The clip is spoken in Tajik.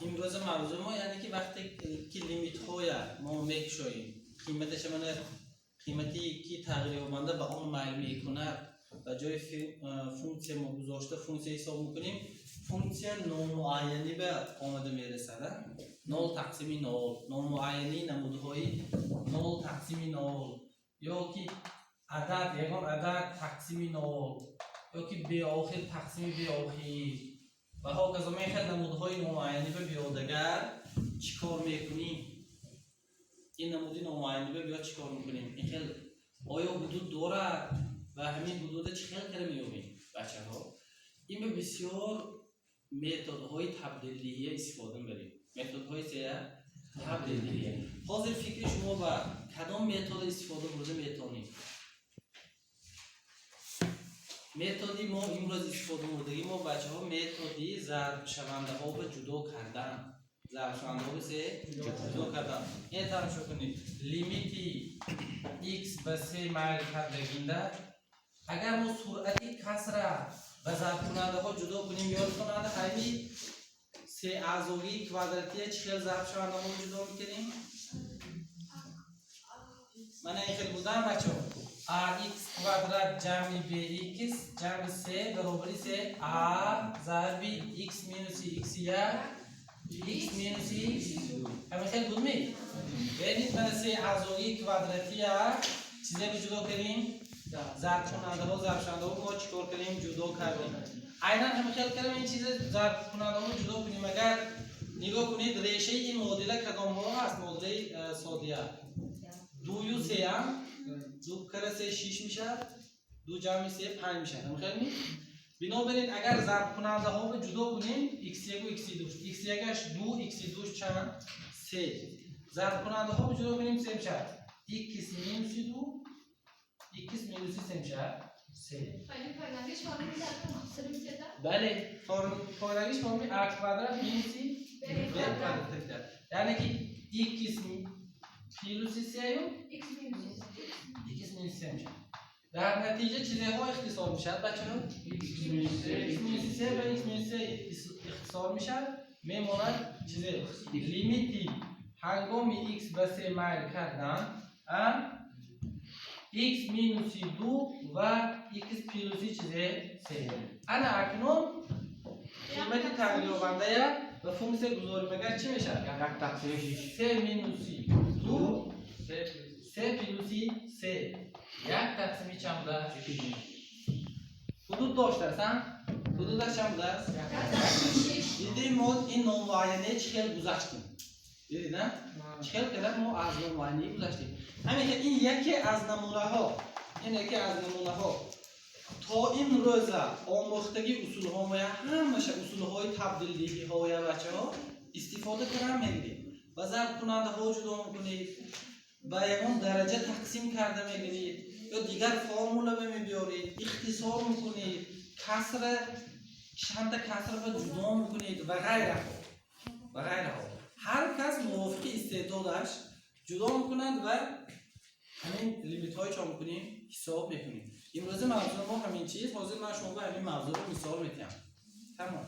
Имрӯза мавзӯи мо, яъне ки вақте ки лимитҳоя мо мекушоем, қиматаша, мана, қимати ки тағйирёбанда ба он майл мекунад, ба ҷои функсия мо гузошта, функсия ҳисоб мекунем, функсия номуайянӣ ба омада мерасад, нол тақсими нол, номуайянии намудҳои нол тақсими нол ё ки адад, ягон адад тақсими нол ё ки беохир тақсими беохир ва ҳоказо. Мехел намудҳои номуайянӣ ба биёдагар чӣ кор мекунем? Ин намуди номуайянӣ ба биёд, чӣ кор мекунем? Ин хел оё ҳудуд дорад ва ҳамин ҳудуда чӣ хел кара меёбем, бачаҳо? Ин ба бисёр методҳои табдилдиҳия истифода мебарем, методҳои сея табдилдиҳия. Ҳозир фикри шумо, ба кадом метод истифода бурда метавонем? Методи мо имрӯз истифода бурдагӣ мо, бачаҳо, методи зарбшавандаҳо ба ҷудо кардан, зарбшавандаҳо се ҷудо кардан. Ин тамошо кунед: лимити x ба се майл кардагинда, агар мо суръати касра ба зарбкунандаҳо ҷудо кунем, ёдкунанда, ҳайми сеаъзогии квадратия чӣ хел зарбшавандаҳо ҷудо мекунем? Мана ин хел будан, бачаҳо: ax квадрат ҷамъи bx ҷамъи c баробари се a зарби x минуси x як x минуси x. Ҳамин хел будми? Бинед, мана, се аъзогии квадратия чизе ҷудо кардем, зарбкунандаҳо, зарбшавандаҳо мо чӣ кор кардем? Ҷудо кардем. Айнан ҳамин хел кардем, ин чизе зарбкунандаҳо ҷудо кунем. Агар нигоҳ кунед, решаи ин муодила кадомҳо ҳаст? Муодилаи содия дую сеам, ду кара се шиш мешавад, ду ҷамъи се панҷ мешавад. Ҳамин хел ми? Бинобар ин, агар зарбкунандаҳоро ҷудо кунем, x1 x2, x1 ду, x2 чанд? Се. Зарбкунандаҳоро ҷудо кунем, се мешавад x минуси ду, x минуси се мешавад се. Бале, пойрангиш форми а квадрат минуси б квадрат, яъне ки x плюси сею x минуси се мешавад. Дар натиҷа чизеҳо ихтисор мешавад, бачаҳо? X минуси се ва x минуси се ихтисор мешавад, мемонад чизе? Лимити ҳангоми x ба се майл кардан, а x минуси ду ва x плюси чизе? Се. Ана акнун қимати тағйирёбандая ба функсия гузорим, агар, чӣ мешавад? Як тақсими шиш. Се минуси ду, се плюси се, як тақсими чанд будааст? Ҳудуд доштааст, а? Ҳудудаш чанд будааст? Дидем, мо ин номуайяние чӣ хел гузаштем. Дидед, на, чӣ хел када мо аз номуайянӣ гузаштем? Ҳамин хел, ин яке аз намунаҳо, ин яке аз намунаҳо. То ин рӯза омӯхтагӣ усулҳоя, ҳамаша усулҳои табдилдиҳиҳоя, бачаҳо, истифода кардан мегиред, ба зарбкунандаҳо ҷудо мекунед, ба ягон дараҷа тақсим карда мегиред ё дигар формула мебиёред, ихтисор мекунед, касра, чанда касра ба ҷудо мекунед ва ғайраҳо, ва ғайраҳо. Ҳар кас мувофиқи истеъдодаш ҷудо мекунад ва ҳамин лимитҳои чо мекунем? Ҳисоб мекунем. Имрӯза мавзӯи мо ҳамин чиз. Ҳозир ман шумо ба ҳамин мавзӯъро мисол метиҳам, тамом.